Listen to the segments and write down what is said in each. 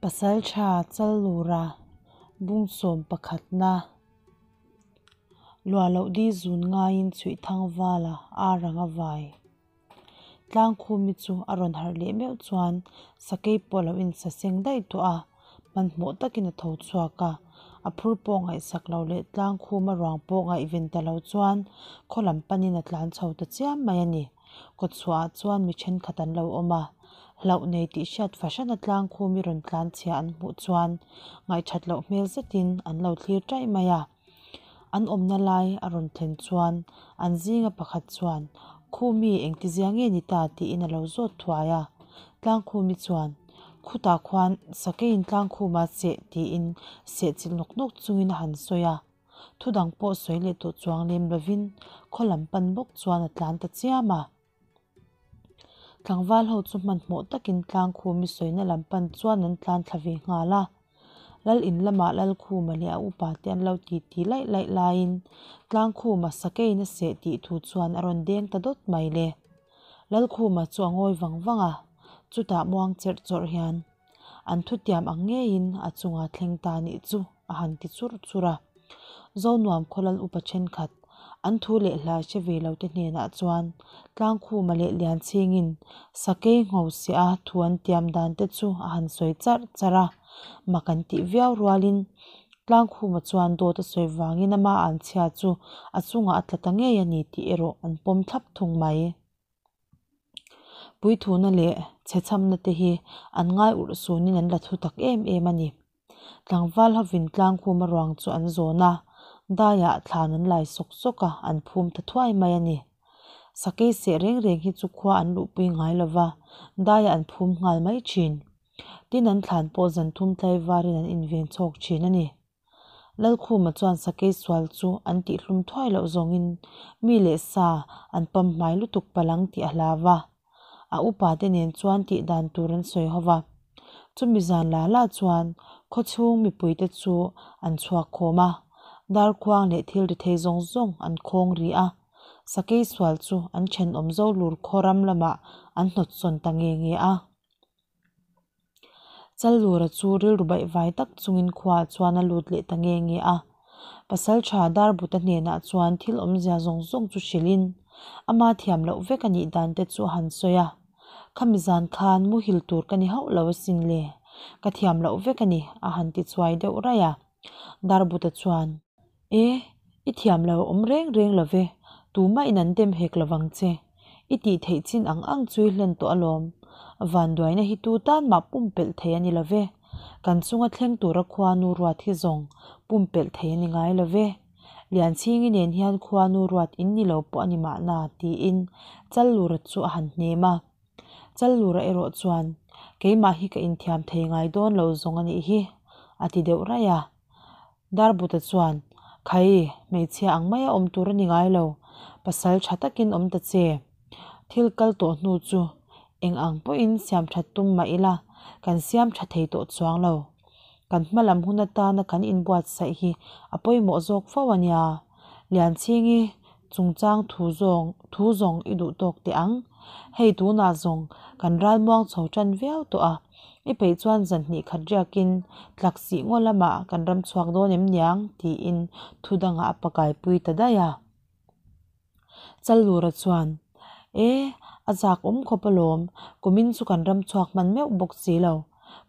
Pasaltha Challura bungsawm pakhatna luahloh di zun ngaiin chhuihthang vala ar ang a vai. Tlangkhumi chu a rawn harh leh meuh chuan sakei pawh a lo insaseng daih tawh a, hmanhmawh takin a tho chhuak a, a phur pawh ngaihsak lo leh tlangkhuma ruang pawh ngaihven ta lo chuan khaw lam panin a tlan chho ta chiam mai a ni. Kawtchhuah ah chuan mi thenkhat an lo awm a, hlauh nei tih hriat fahran a tlangkhumi rawn tlan chhia an hmuh chuan ngaihthat loh hmel zetin an lo thlir taih mai a. An awmna lai a rawn thlen chuan an zinga pakhat chuan, Khumi engtizia nge ni ta? tiin a lo zawt thuai a. Tlangkhumi chuan, Khutah khuan sakeiin tlangkhuma seh tiin sehchilh nawk nawk chungin a han sawi a. Thu dang pawh sawi leh tawh chuang lem lovin khaw lam pan bawk chuan a tlan ta chiam a. Tlangval ho chu hmanhmawh takin tlangkhumi sawina lam pan chuan an tlan thla ve nghal a. Lal in lamah Lalkhuma leh a upa te an lo titi laih laih laiin Tlangkhuma sakeiin a seh tih thu chuan a rawn deng ta dawt mai le. Lalkhuma chu a ngawi vang vang a, chutah muang cherh chawrh hian an thutiam ang ngeiin a chunga thleng ta nih chu a han ti churh churh a. Zonuam khaw lal upa thenkhat an thu leh hlai hre ve lo te hnenah chuan Tlangkhuma leh Lianchhingin sakei ngho siah a thu an tiam dan te chu a han sawi charh charh a, mak an tih viau rualin Tlangkhuma chuan dawt a sawi vangin ama an chhia chu a chungah a tla ta ngei a ni tih erawh an pawm thlap thung mai. Puithuna leh chhechhamna te hi an ngai urh sunin an la thu tak em em a ni. Tlangval hovin tlangkhuma ruang chu an zawn a, daiah thlan an lai sawk sawk a, an phum ta thuai mai a ni. Sakei seh reng reng hi chu khua an luhpui ngai lo va, daiah an phum nghal mai thin. Tin an thlan pawh zan thum tlaivarin an inven chhawk thin a ni. Lalkhuma chuan sakei sual chu an tihhlum thuai loh zawngin mi leh sa an pam hmai lutuk palh ang tih a hlau va. A upa te nen chuan tih dan tur an sawi ho va. Chumi zan la la chuan khawchhung mipui te chu an chhuak khawm a, darkhuang leh thil ri thei zawng zawng an khawng ri a. Sakei sual chu an thenawm zo lur khaw ram lamah an hnawtsawn ta nge nge a. Challura chu rilru baihvai tak chungin khuaah chuan a lut leh ta nge nge a. Pasaltha Darbuta hnenah chuan thil awmzia zawng zawng chu hrilhin ama thiam loh vek a nih dan te chu a han sawi a. Khami zan khan muhil tur ka ni hauh lo asin le, ka thiam loh vek a ni a han ti chuai deuh raih a. Darbuta chuan. E, i thiam lo awm reng reng lo ve, tumah in an dem hek lo vang che. I tih theih chin ang ang chu i hlen tawh alawm. Vanduaina hi tu tan mah pumpelh thei a ni lo ve. Kan chunga thleng tura khuanu ruat hi zawng pumpelh thei a ni ngai lo ve. Lianchhingi nen hian khuanu ruat in ni lo pawh a ni mahna, tiin Challura chu a han hnem a. Challura erawh chuan, Keimah hi ka inthiam thei ngai dawn lo zawng a nih hi, a ti deuh raih a. Darbuta chuan, Khai, hmeichhia ang maia awm tur a ni ngai lo, pasal tha takin awm ta che. Thil kal tawh hnu chu eng ang pawhin siam that tum mah ila, kan siam tha thei tawh chuang lo. Kan hma lam hun atana kan inbuatsaih hi a pawimawh zawk fo a nia. Lianchhingi chungchang thu zawng thu zawng i duh tawk teh ang. Hei tunah zawng kan ralmuang chho tan viau tawh a, i peih chuan zan hnih khat riakin tlaksih ngaw lamah kan ram chhuak dawn em niang tiin thu dangah a pakaipui ta daih a. Challura chuan, E, a zak awm khawp alawm, kumin chu kan ram chhuak hman meuh bawk si lo.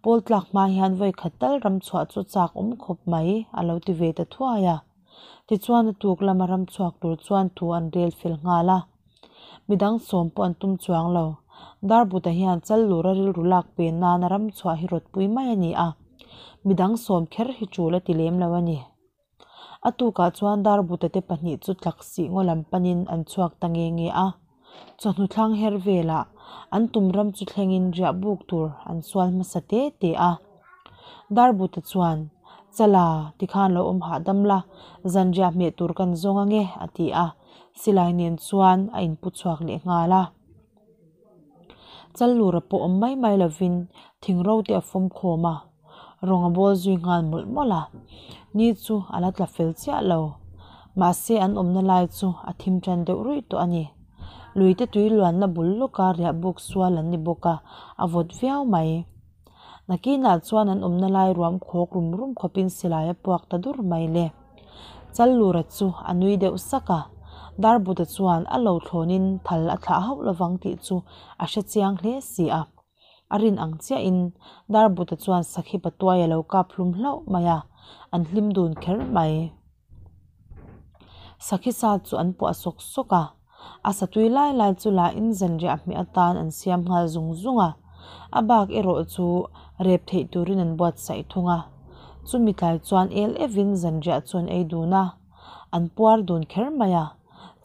Pawl tlak hma hian vawi khat tal ram chhuah chu chak awm khawp mai a lo ti ve ta thuai a. Tichuan a tuk lama ram chhuak tur chuan thu an rel fel nghal a. Midang sawm pawh an tum chuang lo. Darbuta hian Challura rilru lak pen nana ram chhuah hi rawtpui mai a ni a. Midang sawm kher hi tul a ti lem lo a ni. A tukah chuan Darbuta te pahnih chu tlaksih ngaw lam panin an chhuak ta nge nge a. Chawhnu thlang her velah an tum ram chu thlengin riah buk tur an sual hmasa te te a. Darbuta chuan, Chala, tikhan lo awm hahdam la, zanriah hmeh tur kan zawng ange, a ti a. Silai nen chuan a inpu chhuak leh nghal a. Challura pawh awm mai mai lovin thing ro te a fawm khawm a, rawng a bawl zui nghal mawlh mawlh a. Ni chu a la tla fel chiah lo. Mahse an awmna lai chu a thim tan deuh ruih tawh a ni. Luite tui luanna bul lawka riah buk sual an ni bawk a, a vawt viau mai. Nakinah chuan an awmna lai ruam khawk rum rum khawpin silai a puak ta dur mai le. Challura chu a nui deuh sak a, Darbuta chuan a lo thlawnin thal a thlah hauh lovang tih chu a hre chiang hle si a. A rin ang chiahin Darbuta chuan sakhi patuai a lo kap hlum hlauh mai a, an hlim dun kher mai. Sakhi sa chu an puah sawk sawk a, a satui lai lai chu la in zanriah hmeh atan an siam nghal zung zung a, a bak erawh chu rep theih turin an buatsaih thung a. Chumi tlai chuan el evin zanriah chu an ei dun a, an puar dun kher mai a,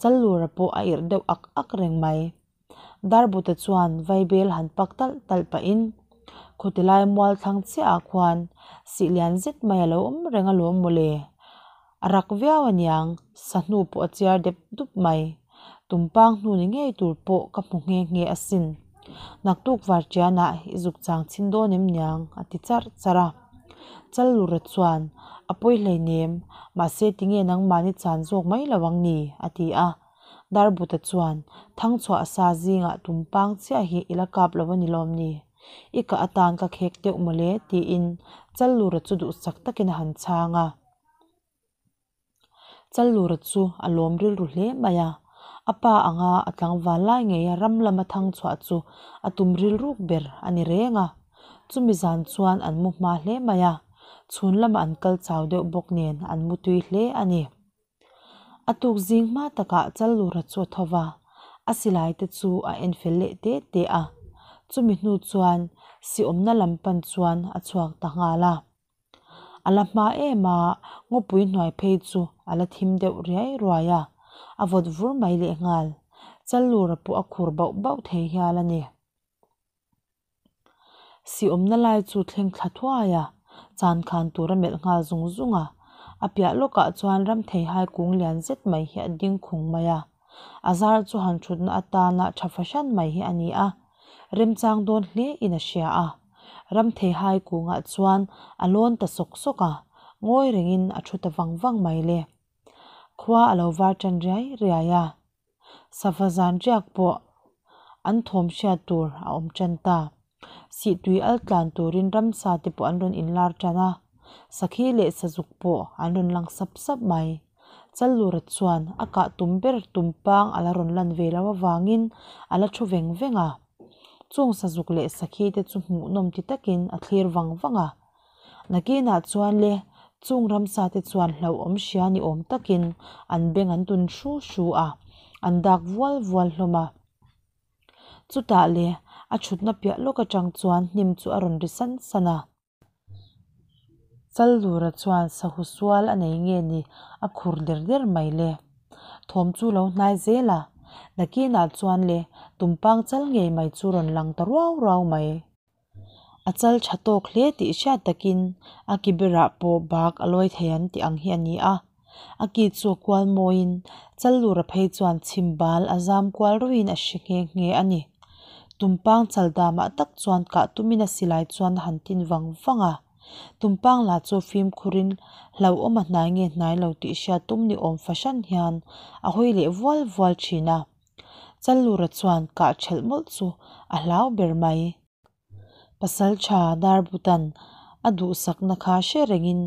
Challura pawh a irh deuh ak ak reng mai. Darbuta chuan vaibel han pak talh talh pahin khawtilai mual thlang chiahah khuan sih lian zet mai a lo awm reng alawm mawle. A rak viau aniang, sahnu pawh a chiar dep dup mai. Tumpang hnu ni ngei tur pawh ka hmu nghe nghe asin. Naktuk varṭianah i zuk chang chhin dawn em niang a ti charh charh a. Challura chuan, A pawi hleinem, mahse tinge nangmahni chan zawk mai lo ang ni? a ti a. Darbuta chuan, Thangchhuah sa zingah tumpang chiah hi i la kap lo a ni lawm ni? I kah atan ka khek deuh mawle, tiin Challura chu duhsak takin a han chhang a. Challura chu a lawm rilru hle mai a, a pa anga a tlangval lai ngeia ram lama thangchhuah chu a tum rilruk ber a ni reng a. Chumi zan chuan an mu hma hle mai a, chhun lama an kal chau deuh bawk nen an mu tui hle a ni. A tuk zing hma takah Challura chu a tho va, a silai te chu a en fel leh te te a. Chumi hnu chuan si awmna lam pan chuan a chhuak ta nghal a. A la hma em a, ngawpui hnuai phei chu a la thim deuh riai ruai a, a vawt vur mai lehnghal. Challura pawh a khur bauh bauh thei hial a ni. Si awmna lai chu thleng thla thuai a, chan khan tur a melh nghal zung zung a. A piah lawkah chuan ram theihai kung lian zet mai hi a ding khung mai a. A zar chu han thutna atana tha fahran mai hi a ni a, remchang dawn hle in a hria a. Ram theihai kungah chuan a lawn ta sawk sawk a, ngawi rengin a thu ta vang vang mai le. Khua a lo var tan riai riai a. Sava zan riak pawh an thawm hriat tur a awm tan ta. Sihtui al tlan turin ramsa te pawh an rawn inlar tan a, sakhi leh sazuk pawh an rawn lang sap sap mai. Challura chuan a kah tum ber tumpang a la rawn lan ve lo avangin a la thu veng veng a. Chung sazuk leh sakhi te chu hmuhnawm ti takin a thlir vang vang a. Nakinah chuan le, chung ramsa te chuan hlauhawm hria ni awm takin an beng an tun hru hru a, an dak vual vual hlawm a. Chutah le, a thutna piah lawk atang chuan hnim chu a rawn ri san san a. Challura chuan sahu sual a nei nge ni a khur der der mai le. Thawm chu lo hnai zel a, nakinah chuan le, tumpang chal ngei mai chu rawn lang ta ruau ruau mai. A chal tha tawk hle tih hriat takin a ki berah pawh bak a lawi thei an tih ang hi a ni a. A ki chu a kual mawiin Challura phei chuan chhim bal a zam kual ruiin a hre nghe nghe a ni. Tumpang chal damah tak chuan kah tumin a silai chuan a han tin vang vang a. Tumpang lah chu fimkhurin hlauhawm a hnai nge hnai lo tih hriat tum ni awm fahran hian a hawi leh vual vual thin a. Challura chuan kah thelh mawlh chu a hlau ber mai. Pasaltha Darbutan a duhsakna kha hre rengin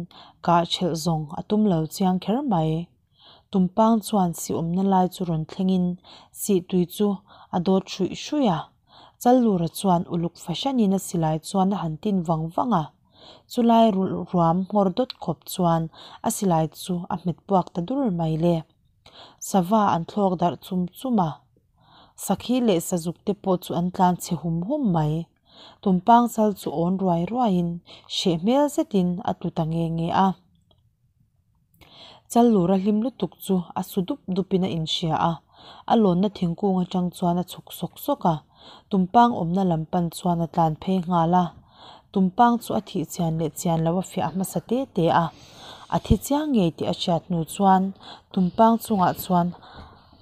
kah thelh zawng a tum lo chiang kher mai. Tumpang chuan si awmna lai chu rawn thlengin sihtui chu a dawt hruih hruih a. Challura chuan uluk fahranin a silai chuan a han tin vang vang a. Chulai ruam nghawr dawt khawp chuan a silai chu a hmet puak ta dur mai le. Sava an thlawk darh chum chum a, sakhi leh sazuk te pawh chu an tlan chhe hum hum mai. Tumpang chal chu awn ruai ruaiin hreh hmel zetin a tlu ta nge nge a. Chal lura hlim lutuk chu a su dup dupin a inhria a, a lawnna thingkung atang chuan a chhuk sawk sawk a, tumpang awmna lam pan chuan a tlan phei nghal a. Tumpang chu a thih chian leh chian lo a fiah hmasa te te a, a thi chiang ngei tih a hriat hnu chuan tumpang chungah chuan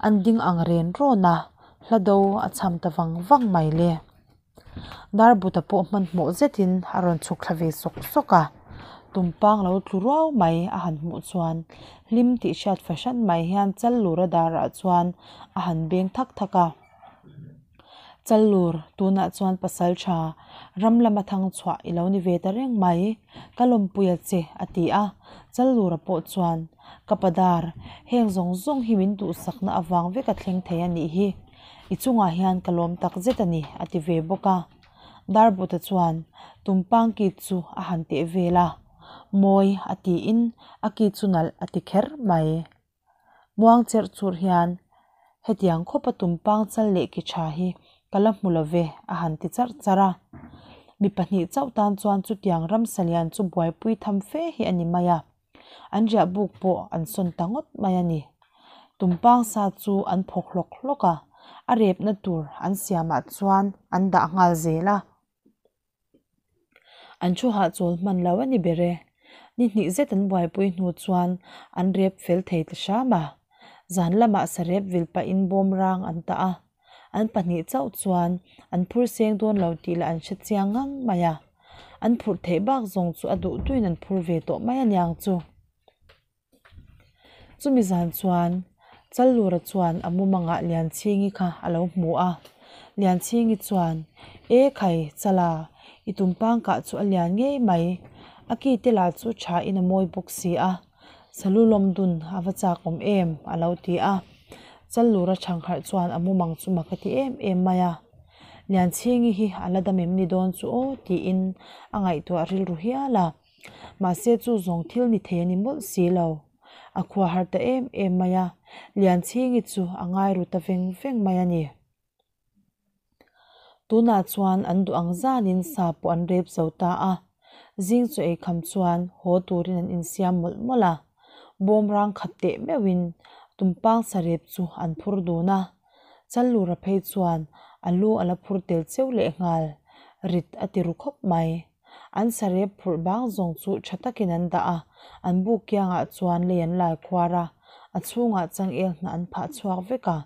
an ding ang ren rawn a, hla do a cham ta vang vang mai le. Darbuta pawh hmanhmawh zetin a rawn chhuk thla ve sawk sawk a, tumpang lo tlu ruau mai a han hmuh chuan hlim tih hriat fahran mai hian chal lura darah chuan a han beng thak thak a. Challur, tunah chuan pasaltha ram lama thang chhuah i lo ni ve ta reng mai, ka lawmpui a che, a ti a. Challura pawh chuan, Ka padar, heng zawng zawng hi min duhsakna avang vek a thleng thei a nih hi, i chungah hian ka lawm tak zet a ni, a ti ve bawk a. Darbuta chuan tumpang ki chu a han teh vel a, Mawi, a tiin a ki chu nalh a ti kher mai. Muang cherh churh hian hetiang khawpa tumpang chal leh ki tha hi ka la hmu lo ve a han ti charh charh a. Mi pahnih chauh tan chuan chutiang ramsa lian chu buaipui tham fe hi a ni mai a, an riah buk pawh an sawn ta ngawt mai a ni. Tumpang sa chu an phawk hlawk hlawk a, a repna tur an siamah chuan an dah nghal zel a. An thu hahchawl hman lo a ni ber e. Ni hnih zet an buaipui hnu chuan an rep fel thei ta hram a. Zan lamah sarep vil pahin bawm rang an tah a. An pahnih chauh chuan an phur seng dawn lo tih lah an hre chiang ngang mai a. An phurh theih bak zawng chu a duh duhin an phur ve tawh mai aniang chu. Chumi zan chuan Challura chuan a mumangah Lianchhingi kha a lo hmu a. Lianchhingi chuan, E khai, Chala, i tumpang kah chu a lian ngei mai. A ki te lah chu thain a mawi bawk si a. Salu lawm dun a va chak awm em? a lo ti a. Challura chhangharh chuan a mumang chu mak a ti em em mai a. Lianchhingi hi a la dam em ni dawn chu aw tiin a ngaihtuah rilru hial a. Mahse chu zawng thil ni thei a ni mawlh si lo. A khua har ta em em mai a, Lianchhingi chu a ngai ru ta veng veng mai a ni. Tunah chuan an duh ang zanin sa pawh an rep zo ta a, zing chaw ei kham chuan haw turin an insiam mawlh mawlh a. Bawm rang khat teh meuhin tumpang sarep chu an phur dun a, Challura phei chuan a lu a la phur tel cheu lehnghal, rit a ti ru khawp mai. An sarep phurh bang zawng chu tha takin an dah a, an buk kiangah chuan lei an lai khuar a, a chhungah changel hnah an phah chhuak vek a.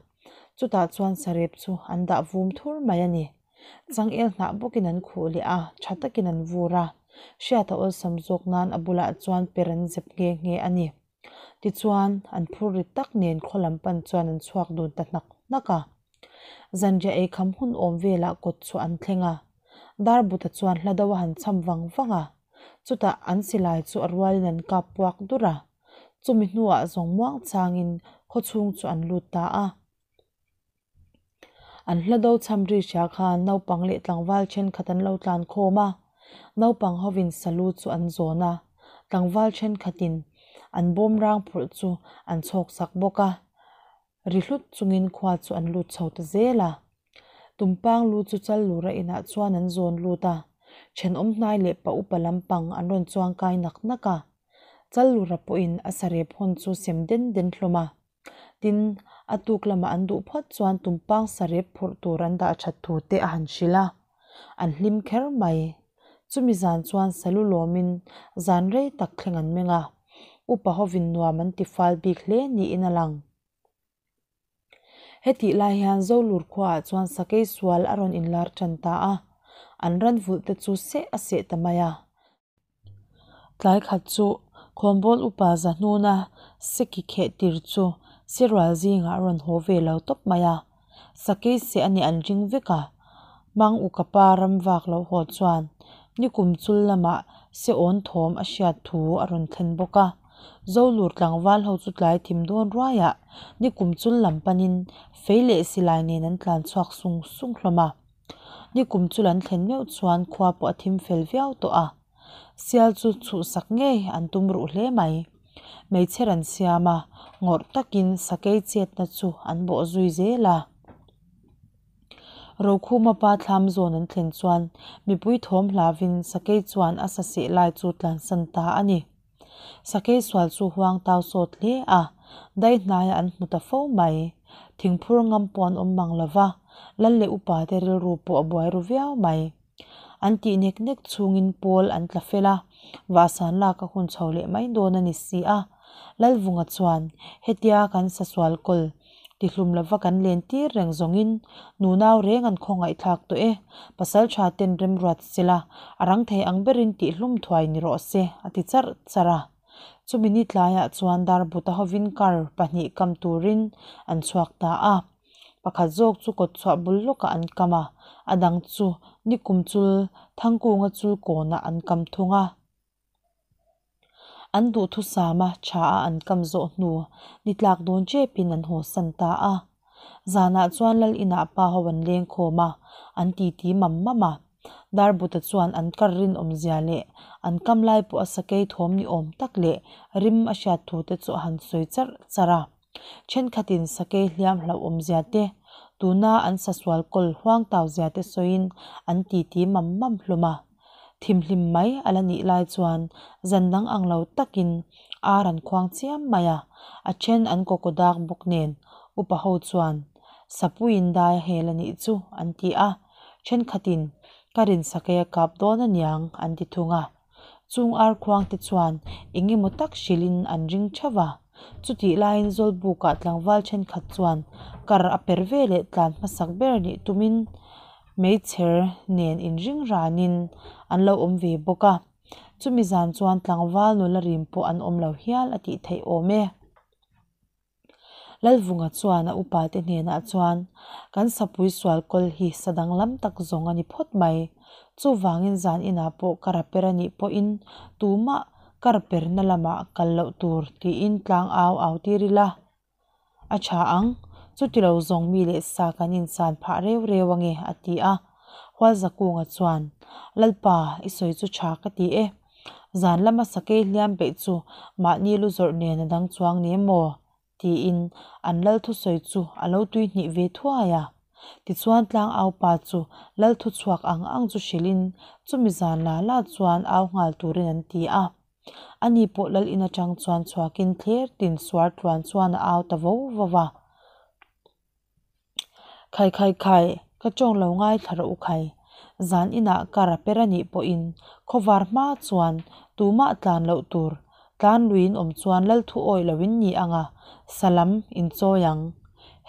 Chutah chuan sarep chu an dah vum thur mai a ni. Changel hnah bawkin an khuh leh a, tha takin an vur a. Hriat a awlsam zawk nan a bulah chuan per an zep nghe nghe a ni. Tichuan, an phur ri tak nen khaw lam pan chuan an chhuak dun ta hnak hnak a. Zanriah eikham hun awm velah kawt chu an thleng a. Darbuta chuan hla deuh a han cham vang vang a. Chutah an silai chu a rualin an kap puak dur a. Chumi hnuah zawng muang changin khaw chhung chu an lut ta a. An hla do cham ri hria khan naupang leh tlangval thenkhat an lo tlan khawm a, naupang hovin salu chu an zawn a, tlangval thenkhatin an bawm rang phurh chu an chhawk sak bawk a, ri hlut chungin khua chu an lut chho ta zel a. Tumpang lu chu chal lura inah chuan an zawn lut a, thenawm hnai leh pa upa lampang an rawn chuang kai nak nak a, chal lura pawhin a sarep hawn chu sem den den hlawm a. Tin, a tuk lamah an duh phawt chuan tumpang sarep phurh tur an dah that thu te a han hrilh a, an hlim kher mai. Chumi zan chuan salu lawmin zan rei tak thleng an meng a, upa hovin nuam an ti fal bik hle niin a lang. Hetih lai hian Zolur khuaah chuan sakei sual a rawn inlar tan ta a, an ran vulh te chu seh a seh ta mai a. Tlai khat chu Khawnbawl upa Zahnuna seki kheh tir chu Sirual zingah a rawn haw ve lo tawp mai a, sakei seh a nih an ring vek a. Mang uka pa ram vak lo haw chuan nikum chul lamah se awn thawm a hriat thu a rawn thlen bawk a. Zolur tlangval ho chu tlai thim dawn ruaiah nikum chul lam panin fei leh silai nen an tlan chhuak sung sung hlawm a. Ni kum chu lan thlen meuh chuan khua pawh a thim fel viau tawh a, sial chu chhuhsak ngei an tum ruh hle mai. Hmeichher an siam a, ngawrh takin sakei chetna chu an bawh zui zel a. Rokhuma pa thlam zawn an thlen chuan mipui thawm hlavin sakei chuan a saseh lai chu tlansan ta a ni. Sakei sual chu huang tau sawt hle a, dai hnaiah an hmu ta fo mai. Thingphur ngam pawh an awm mang lo va, lal leh upa te rilru pawh a buai ru viau mai. An tih nek nek chhungin pawl an tla fel a, vahsan lak a hun chho leh mai dawn a ni si a. Lalvunga chuan, Hetia kan sa sual kawl Tihlum lova kan len tir reng zawngin nunau reng an khawngaihthlak tawh e. Pasal tha ten remruat sela, a rang thei ang berin tihlum thuai ni rawh se, a ti charh charh a. Chumi ni tlaiah chuan Darbuta hovin kar pahnih kam turin an chhuak ta a. Pakhat zawk chu kawtchhuah bul lawkah an kam a, a dang chu nikum chul Thangkunga chul kawnah an kam thung a. An duhthusama tha a an kam zawh hnu ni tlak dawn tepin an haw san ta a. Zanah chuan Lal inah pa ho an leng khawm a, an titi mam mam a. Darbuta chuan an kar rinawmzia leh an kam lai pawh a sakei thawm ni awm tak leh rim a hriat thu te chu a han sawi charh charh a. Thenkhatin sakei hliam hlauhawmzia te, tuna an sasual kawl huangtau zia te sawiin an titi mam mam hlawm a. Thimhlim mai a la nih lai chuan zan dang ang lo takin ar an khuang chiam mai a, a then an kawkaw dak bawk nen upa ho chuan Sapuiin dai a hel a nih chu an ti a, thenkhatin ka rin sakei a kap dawn aniang an ti thung a. Chung ar khuang te chuan eng emaw tak hrilhin an ring theuh a, chutih laiin Zawlbukah tlangval thenkhat chuan kar a per ve leh tlan hmasak ber nih tumin Hmeichher nen inring ranin an lo awm ve bawk a, chumi zan chuan tlangval nula rim pawh an awm lo hial a tih theih awm e. Lalvunga chuan a upa te hnenah chuan, Kan sapui sual kawl hi sa danglam tak zawng a ni phawt mai. Chuvangin zan inah pawh ka raper a nih pawhin tumah ka raperna lamah kal loh tur tiin tlang au au tir ila. A tha ang, chuti lo zawng mi leh sa kan insan phah reu reu ange, a ti a. Hualzakunga chuan, Lalpa, i sawi chu tha ka ti e. Zan lama sakei hliam beih chu mahni lu zawrh nen a dang chuang ni emaw? tiin an lal thusawi chu a lo tui hnih ve thuai a. Tichuan tlang au pa chu lal thuchhuak ang ang chu hrilhin chumi zan la la chuan au nghal turin an ti a. Ani pawh lal in atang chuan chhuakin thler tin suar tluan chuan a au ta vo vo a. Khai khai khai, ka tawng lo ngaithla rawh u khai. Zan inah ka ra per a nih pawhin khawvar hma chuan tumah tlan loh tur, tlan luiin awm chuan lal thu awih loin ni ang a, salam in chawi ang.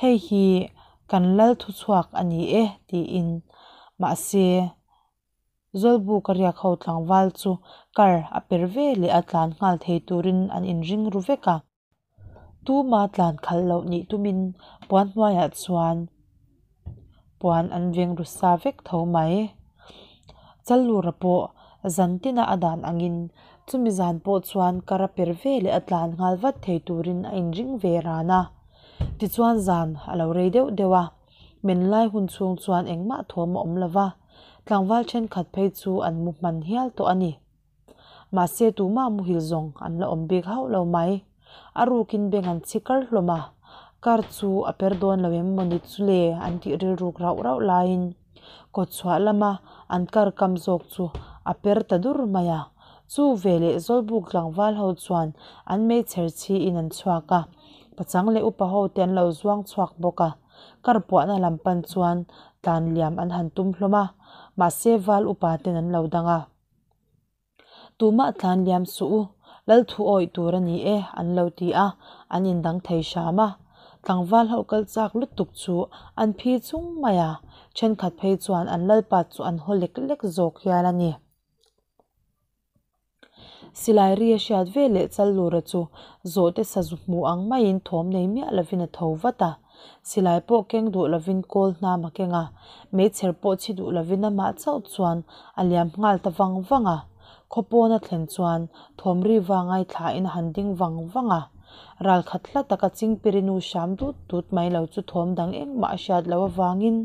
Hei hi kan lal thuchhuak a ni e tiin. Mahse. Zawlbuk a riak ho tlangval chu kar a per ve leh a tlan nghal thei turin an inring ru vek a. Tuma tlan khalh loh nih tumin puan hnuaiah chuan puan an veng ru sa vek tho mai. Challura pawh zan tina a dan angin chumi zan pawh chuan kar a per ve leh a tlan nghal vat thei turin a inring ve ran a. Tichuan zan a lo rei deuh deuh a. Men lai hun chhung chuan engmah thawm a awm lo va, tlangval thenkhat phei chu an mu hman hial tawh a ni. Mahse tumah muhil zawng an la awm bik hauh lo mai. A rukin beng an chhi kar hlawm a, kar chu a per dawn lo em mawni chu le an tih rilruk rauh rauh laiin kawtchhuah lama an kar kam zawk chu a per ta dur mai a. Chu veleh Zawlbuk tlangval ho chuan an meichher chhiin an chhuak a, pachang leh upa ho te an lo zuang chhuak bawk a. Kar puahna lam pan chuan tlan liam an han tum hlawm a, mahse val upa ten an lo dang a. Tumah tlan liam suh u, lal thu awih tur a ni e, an lo ti a, an indang thei hram a. Tlangval ho kal chak lutuk chu an phi chung mai a, thenkhat phei chuan an lalpa chu an haw lek lek zawk hial a ni. Silai ri a hriat ve leh Challura chu zawhte sazu hmu ang maiin thawm nei miah lovin a tho vat a. Silai pawh keng duh lovin kawl hnam a keng a, meichher pawh chhi duh lovin amah chauh chuan a liam nghal ta vang vang a. Khaw pawn a thlen chuan thawm ri va ngaithlain a han ding vang vang a. Ral khat hla taka Chingpiri nu hram dut dut mai lo chu thawm dang engmah a hriat loh avangin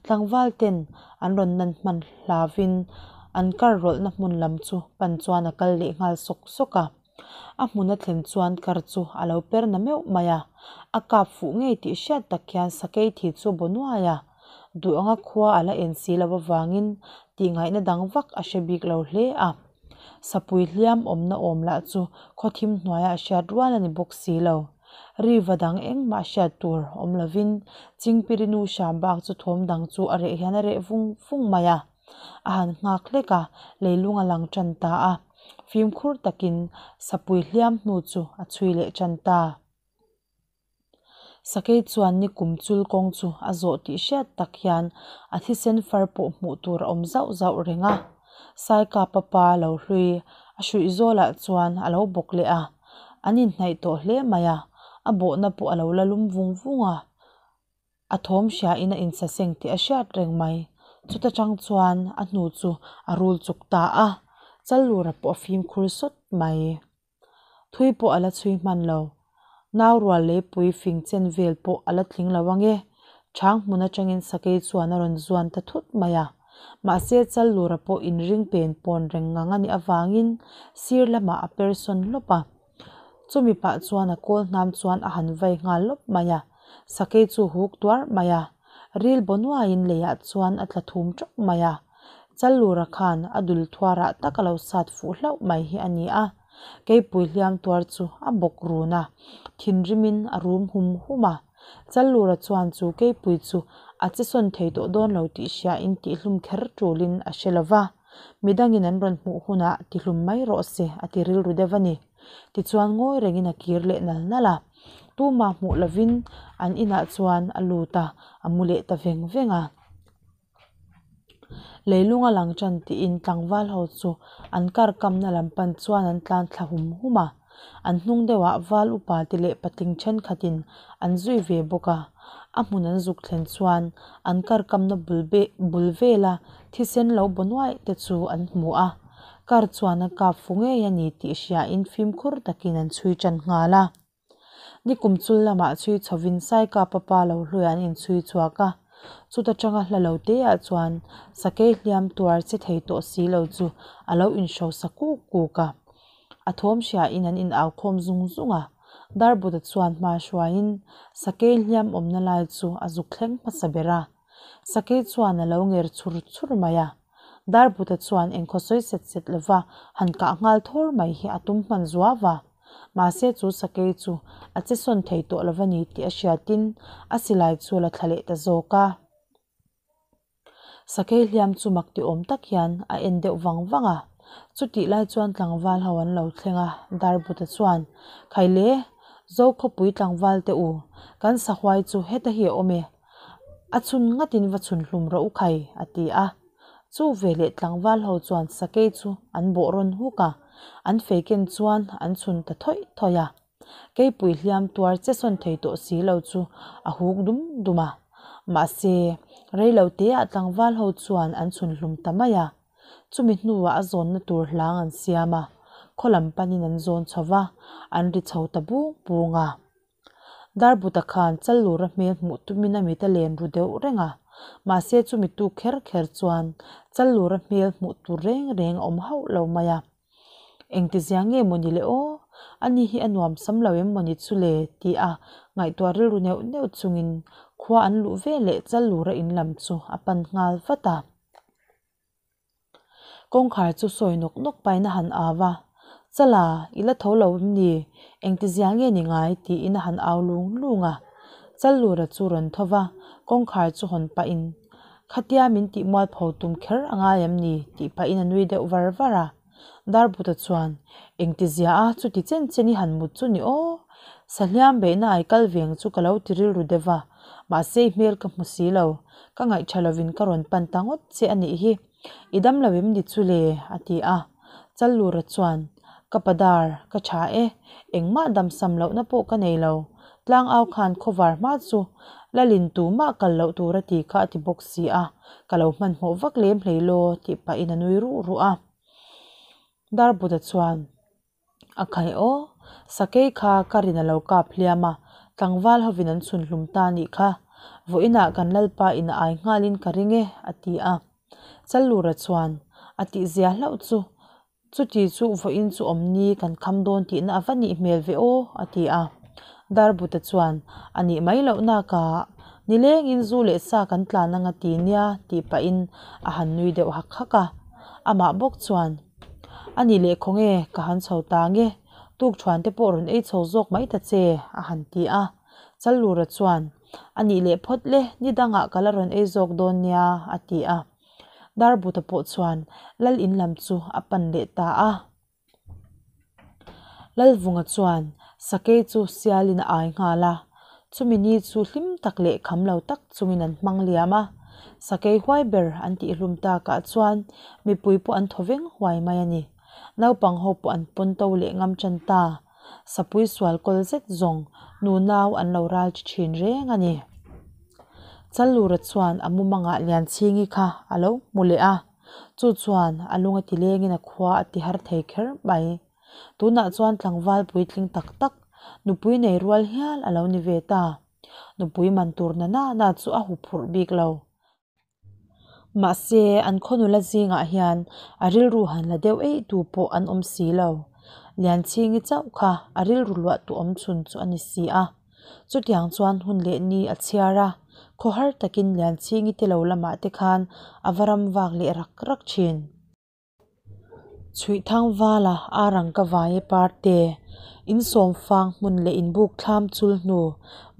tlangval ten An rawn nan hman hlauvin an kar rawlhna hmun lam chu pan chuan a kal leh nghal sawk sawk a. A hmun a thlen chuan kar chu a lo per na meuh mai a, a kap fuh ngei tih hriat tak hian sakei thi chu a baw nuai a. Duh anga khua a la en si loh avangin tihngaihna dang vak a hre bik lo hle a. Sapui hliam awmna awm lah chu khawthim hnuaiah hriat rual a ni bawk si lo. Riva dang engmah hriat tur awm lovin Chingpiri nu hram bak chu thawm dang chu a reh hian a reh vung vung mai a. A han nghak hlek a, leilung a lang tan ta a. Fimkhur takin sapui hliam hnu chu a chhui leh tan ta. Sakei chuan nikum chul kawng chu a zawh tih hriat tak hian a thisen far pawh hmuh tur a awm zauh zauh reng a. Saikapa pa lo hlui a hruih zawlah chuan a lo bawk leh a. An inhnaih tawh hle mai a, a bawhna pawh a lo la lum vung vung a. A thawm hriain a insaseng tih a hriat reng mai. Chuta tang chuan a hnu chu a rul chuk ta a, Challura pawh a fimkhur sawt mai. Thui pawh a la chhui hman lo. Nau rual leipui fing chen vel pawh a la tling lo ange. Chhang hmun atangin sakei chuan a rawn zuan ta thut mai a. Mahse Challura pawh inring pen pawn reng ngang a nih avangin sir lamah a per sawn hlawp a. Chumi pah chuan a kawl hnam chuan a han vai nghal lawp mai a, sakei chu huk tuar mai a, ril baw nuaiin leiah chuan a tla thum tawk mai a. Challura khan a dul thuarah tak a lo sat fuh hlauh mai hi a ni a, keipui hliam tuar chu a bawk run a, thinrimin a rum hum hum a. Challura chuan chu keipui chu a che sawn thei tawh dawn lo tih hriain tihlum kher tulin a hre lo va. Midangin an rawn hmuh hunah tihlum mai rawh se a ti rilru deuh a ni. Tichuan ngawi rengin a kir leh nal nal a, tumah hmuh lovin an inah chuan a lut a, a mu leh ta veng veng a. Leilung a lang tan tiin tlangval ho chu an kar kamna lam pan chuan an tlan thla hum hum a, an hnung deuhah val upa te leh patling thenkhatin an zui ve bawk a, a hmun an zuk thlen chuan an kar kamna bul bul vela thisen lo baw nuaih te chu an hmu a. Kar chuan a kap fu ngei a ni tih hriain fimkhur takin an chhui tan nghal a. Nikum chul lamah chhui chhovin Saikapa pa lo hluiah an inchhui chhuak a, chuta tanga hla lo teah chuan sakei hliam tuar che thei tawh si lo chu a lo inhrosa kuk kuk a. A thawm hriain an inau khawm zung zung a, Darbuta chuan hma hruaiin sakei hliam awmna lai chu a zuk thleng hmasa ber a. Sakei chuan a lo nger chhur chhur mai a. Darbuta chuan engkhaw sawi set set lova han kah nghal thawr mai hi a tum hman zuau a. Mahse chu sakei chu a che sawn thei tawh lova ni tih a hriatin a silai chu la thla leh ta zawk a. Sakei hliam chu mak ti awm tak hian a en deuh vang vang a. Chutih lai chuan tlangval ho an lo thleng a, Darbuta chuan, Khaile, Zokhawpui tlangval te u, kan sahuai chu heta hi a awm e. A chhun ngatin va chhun hlum rawh u khai, a ti a. Chu veleh tlangval ho chuan sakei chu an bawh rawn huk a, an feiken chuan an chhun ta thawih thawih a. Keipui hliam tuar che sawn thei tawh si lo chu a huk dum dum a. Mahse, rei lo teah tlangval ho chuan an chhun hlum ta mai a. Chumi hnuah a zawnna tur hlang an siam a, khaw lam panin an zawn chho va, an ri chho ta bung bung a. Darbuta khan Challura hmel hmuh tumin a mit a len ru deuh reng a, mahse chumi tuk kher kher chuan Challura hmel hmuh tur reng reng a awm hauh lo mai a. Engtizia nge mawni le aw? Ani hi a nuam sam lo em mawni chu le? ti a ngaihtuah rilru neuh neuh chungin khua an luh veleh Challura in lam chu a pan nghal vat a. Kawngkhar chu sawi nawk nawk pahin a han au a, Chala, i la tho lo em ni? Engtizia nge ni ngai? tiin a han au lung lung a. Challura chu rawn tho va, kawngkhar chu hawn pahin, Khatia min tih mualpho tum kher a ngai em ni? tih pahin a nui deuh var var a. Darbuta chuan, Engtizia a, chuti chen chen i han mut chu ni aw? Sahliam beihna ai kal veng chu ka lo ti rilru deuh va, mahse i hmel ka hmu si lo. Ka ngaihṭha lovin ka rawn pan ta ngawt che a nih hi. I dam lo em ni chu le? a ti a. Challura chuan, Ka pa dar, ka ṭha e. Engmah damsam lohna pawh ka nei lo. Tlangau khan khawvar hma chu Lalin tumah kal loh tur a ti kha a ti bawk si a, ka lo hmanhmawh vak lem hlei law tih pahin a nui ruh ruh a. Darbuta chuan, A khai aw, sakei kha ka rin a lo kap hliam a, tlangval hovin an chhun hlum ta anih kha. Vawiinah kan Lalpa in a ai nghalin ka ring e, a ti a. Challura chuan, A tihzia hlauh chu, chuti chu vawiin chu awm ni kan kham dawn tihna a va nih hmel ve aw, a ti a. Darbuta chuan, A nih mai loh nakah, nilengin zu leh sa kan tlan anga ti nia, tih pahin a han nui deuh hak hak a. Amah bawk chuan, A nih leh khaw nge ka han chho ta nge, tukthuan te pawh rawn ei chho zawk mai ta che, a han ti a. Challura chuan, A nih leh phawt le, ni dangah ka la rawn ei zawk dawn nia, a ti a. Darbuta pawh chuan Lal in lam chu a pan leh ta a. Lalvunga chuan sakei chu sialin a ai nghal a, chumi ni chu hlim tak leh kham lo tak chungin an hmang liam a. Sakei huai ber an tihhlum takah chuan mipui pawh an thaw veng huai mai a ni. Naupang ho pawh an pawn to leh ngam tan ta. Sapui sual kawl zet zawng nunau an lo ral chi thin reng a ni. Challura chuan a mumangah Lianchhingi kha a lo hmu leh a, chu chuan a lung a ti lengin a khua a ti har thei kher mai. Tunah chuan tlangval puitling tak tak, nupui nei rual hial a lo ni ve ta. Nupui man tur na na na chu a huphurh bik lo. Mahse, an khaw nula zingah hian a rilru han la deuh eih tu pawh an awm si lo. Lianchhingi chauh kha a rilru luah tu awm chhun chu a ni si a. Chutiang chuan hun leh ni a chhiar a, khawhar takin Lianchhingi te lo lamah te khan a va ram vak leh rak rak thin. Chhuihthang vala ar ang ka vai e parte, in sawm fang hmun leh in buk thlam chul hnu,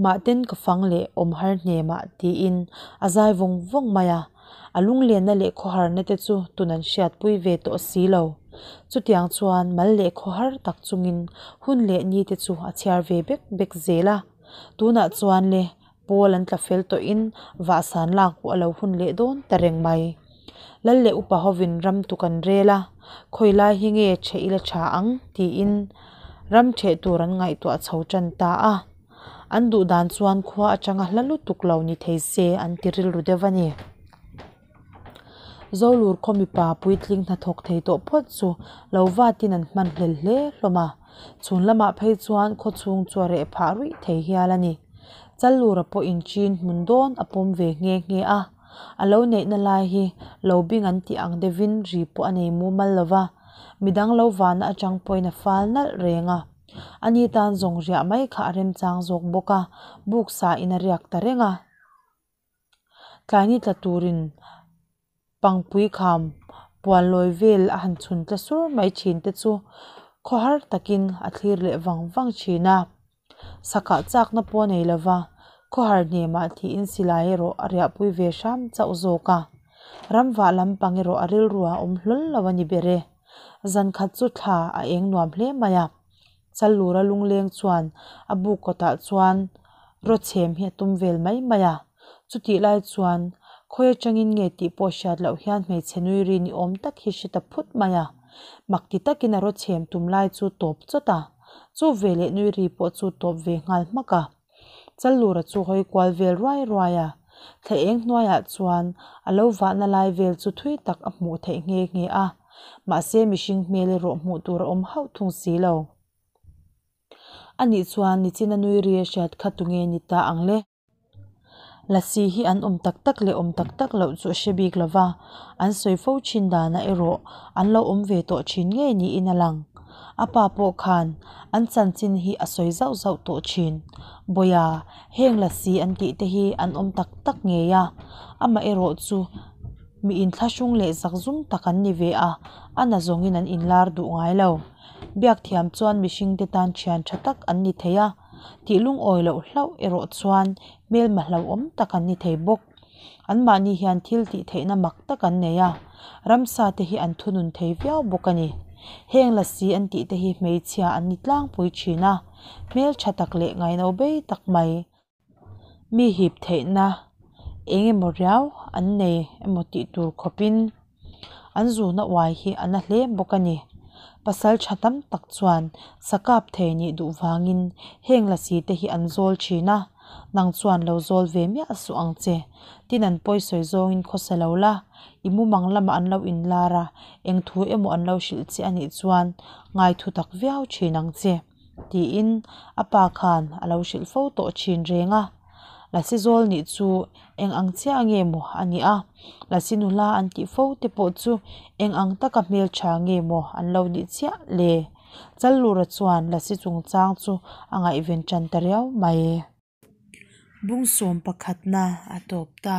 mahten ka fang leh awm har hnemah tiin a zai vawng vawng mai a. A lunglenna leh khawharna te chu tun an hriatpui ve tawh si lo. Chutiang chuan mal leh khawhar tak chungin hun leh ni te chu a chhiar ve bek bek zel a. Tunah chuan le pawl an tla fel tawhin vahsan lak pawh a lo hun leh dawn ta reng mai. Lal leh upa hovin ram tuk an rel a, khawi lai hi nge ṭheh ila ṭha ang tiin ram ṭheh tur an ngaihtuah chho ṭan ta a. An duh dan chuan khua atanga hla lutuk lo ni thei se an ti rilru deuh a ni. Zolur khaw mipa puitling hnathawk thei tawh phawt chu lo vatin an hman hlel hle hlawm a, chhun lamah phei chuan khaw chhung chu a reh phah ruih thei hial a ni. Challura pawhin chin hmun dawn a pawm ve nghe nghe a, a lo neihna lai hi lo bing an tih ang deuhin ri pawh a nei mumal lo va, midang lo vahna atang pawhin a fal nalh reng a. Ani tan zawng riah mai kha a remchang zawk bawk a, buk sa in a riak ta reng a. Tlaini tla turin pangpui kham puan lawi vel a han chhun tla sur mai thin te chu khawhar takin a thlir leh vang vang thin a. Sakah chakna pawh a nei lova, khawhar hnemah thiin silai erawh a riahpui ve hram chauh zawk a. Ramvah lampang erawh a rilru a awm hlawl lo a ni ber e. Zan khat chu thla a eng nuam hle mai a, Challura lungleng chuan a buk kawtah chuan rawchhem hi a tum vel mai mai a. Chutih lai chuan khawi atangin nge tih pawh hriat loh hian hmeichhe nui ri ni awm tak hi hre ta phut mai a. Mak ti takin a rawchhem tum lai chu tawp chawt a, chu veleh nui ri pawh chu tawp ve nghal hmak a. Challura chu hawi kual vel ruai ruai a, thla eng hnuaiah chuan a lo vahna lai vel chu thui tak a hmuh theih nghe nghe a, mahse mihring hmel erawh hmuh tur a awm hauh thung si lo. Anih chuan nichina nui ri a hriat kha tunge ni ta ang le? Lasi hi an awm tak tak leh awm tak tak loh chu a hre bik lo va, an sawi fo thin danah erawh an lo awm ve tawh thin ngei niin a lang. A pa pawh khan an chanchin hi a sawi zauh zauh tawh thin. Bawiha, heng lasi an tih te hi an awm tak tak ngei a, amaherawh chu mi inthlahrung leh zakzum tak an ni ve a, a na zawngin an inlar duh ngai lo. Biak thiam chuan mihringte tan thian tha tak an ni thei a. Tih lungawi loh hlauh erawh chuan hmelma hlauhawm tak an ni thei bawk. Anmahni hian thil tih theihna mak tak an nei a, ramsa te hi an thunun thei viau bawk a ni. Heng lasi an tih te hi hmeichhia an ni tlangpui thin a, hmeltha tak leh ngaino bei tak mai. Mi hip theihna eng emaw riau an nei emaw tih tur khawpin an zuna uai hi a na hle bawk a ni. Pasal tha tam tak chuan sakap thei nih duh vangin heng lasi te hi an zawl thin a, nang chuan lo zawl ve miah suh ang che. Tin an pawi sawi zawngin khawsa lo la, i mumang lamah an lo inlar a, eng thu emaw an lo hrilh che a nih chuan ngai thu tak viau thin ang che. Tiin a pa khan a lo hrilh fo tawh thin reng a. Lasi zawl nih chu eng ang chiah nge maw a nih a, Lasi nula an tih fo te pawh chu eng ang taka hmeltha nge maw an lo nih chiah le. Challura chuan Lasi chungchang chu a ngaihven tan ta riau mai. Bung sawm pakhatna a tawp ta.